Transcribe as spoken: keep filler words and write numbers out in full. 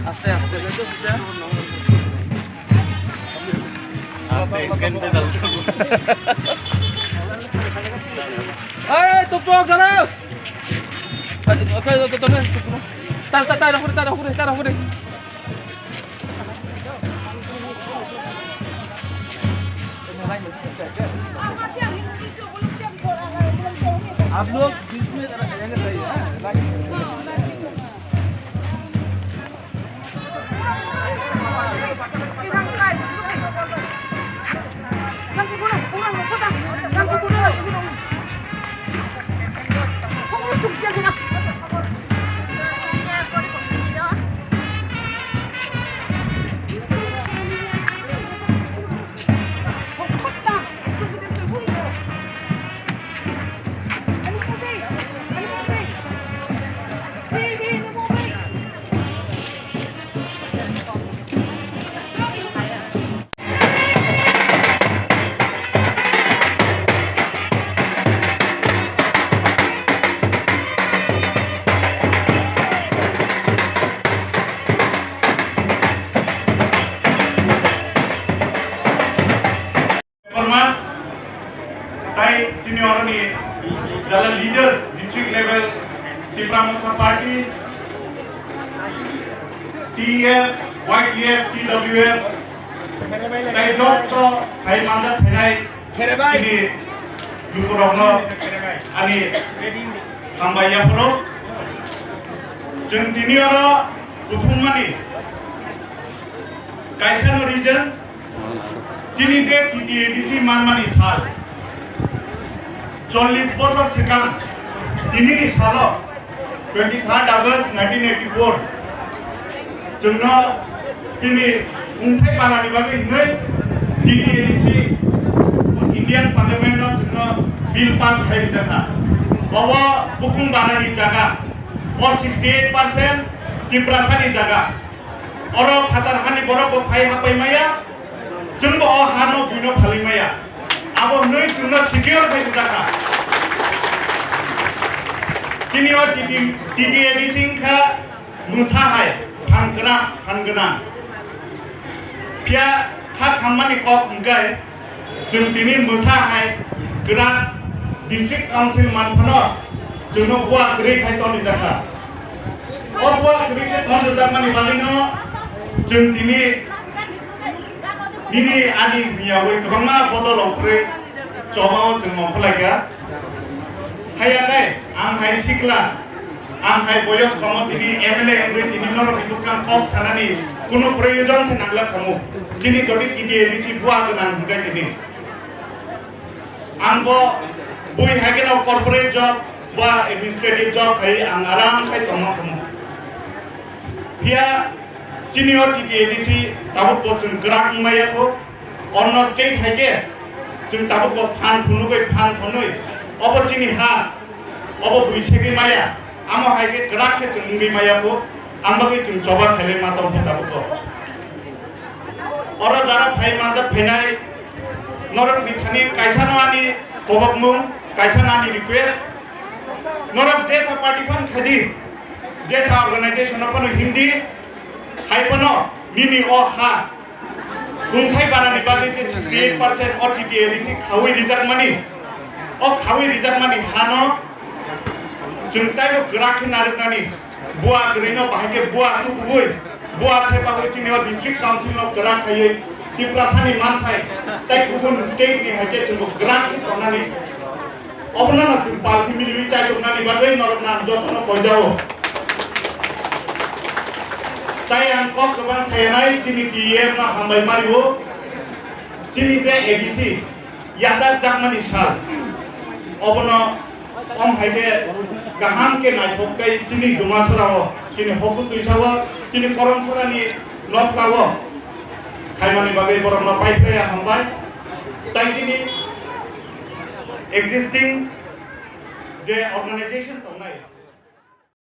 Aste, aste. Aste, ken pedal. Hey, tupuk, jangan. Tar, tar, tar, tar, tar, tar, tar. आप लोग बीच में जरा रहेंगे, सही है, हाँ? Debbarma, tai chini oroni jala leaders, district level, Tipra Motha Party, T E F, Y T F, T W F, tai joto hai manjak phainai chini lukurokno ani hambai yaphuru. Chwng tini oro kuthumani kaisa no region, chini je T T A D C manmani sal, chollish bosor swkang, tinini salo, twenty third August nineteen eighty four, chwngno chini wngthai barani bagwi hwnwi T T A D C Indian Parliament-o chwngno bill pass khai rijak kha. Obo bukung barani jaga, o sixty eight percent Tiprasani jaga. Oro phatar hani borok bo phai hapai maya, chwngbo o hano buino phalwi maya. Abo hwnwi chwngno secure khai rijak kha. Chini o T T, T T A D C wngkha mwsa hai, phan kwrak, phan gwnang. Phiya kha khammani kok hwnkhe, chwng tini mwsa hai kwrak district council man phano chwngno bua kwrwi khai tongrijak kha. O bua kwrwi khai tongrijakmani bagwino chwng tini nini ani hwnyawi kwbangma bodol ongkhorwi chobao chwng ongkhorlaikha. Haiya khe ang hai sikla, ang hai boyos komo tini M L A wngwi tini norokni bwskang kok sanani kunu proyojon se nangla khamu. Chini jodi T T A D C bua gwnang hwnkhe tini. Ang bo bui hai kheno corporate job ba administrative job khai ang aram khai tongma khamu. Phiya chini o T T A D C tabuk bo chwng kwrak wngmaya kho. Onno state hai khe chwng tabuk bo phan phunugwi phan thonwi obo chini ha, obo bui segwi maya, amo hai khe kwrak khe chwng wngwi maya kho, ang bagwi chwng choba khailai ma tong kho tabuk bo. Oro jara phai manjak phainai norok ni thani kaisa no ani kobokmung, kaisa no ani request, norok jesa party phan khadi, jesa organization no phano hindi, hai phano nini o ha Kungthai barani bagwi je sixty eight percent O T T A D C khaui rijakmani, o khaui rijakmani hano chwng taibo kwrak khe narwknani, bua kwrwino bahai khe bua tubugwi, bua thepagwi chini o district council no kwrak khaiwi Tiprasani manthai tei kubun state ni hai khe chwngbo kwrak khe tongnani. Obono no chwng pal khe milwi chaituknani bagwi norokno ang jotono koijao. Tai ang kok kwbang sayanai chini T E F no hambai mario. Chini je A D C yachak jakmani sal. Obono om hai khe kaham khe naithok tei chini Dumasora o, chini Hokutwisao, chini Koromsorani nokhlao khaimani bagwi borokno paiphlaiya hambai. Tai chini existing je organization tongnai,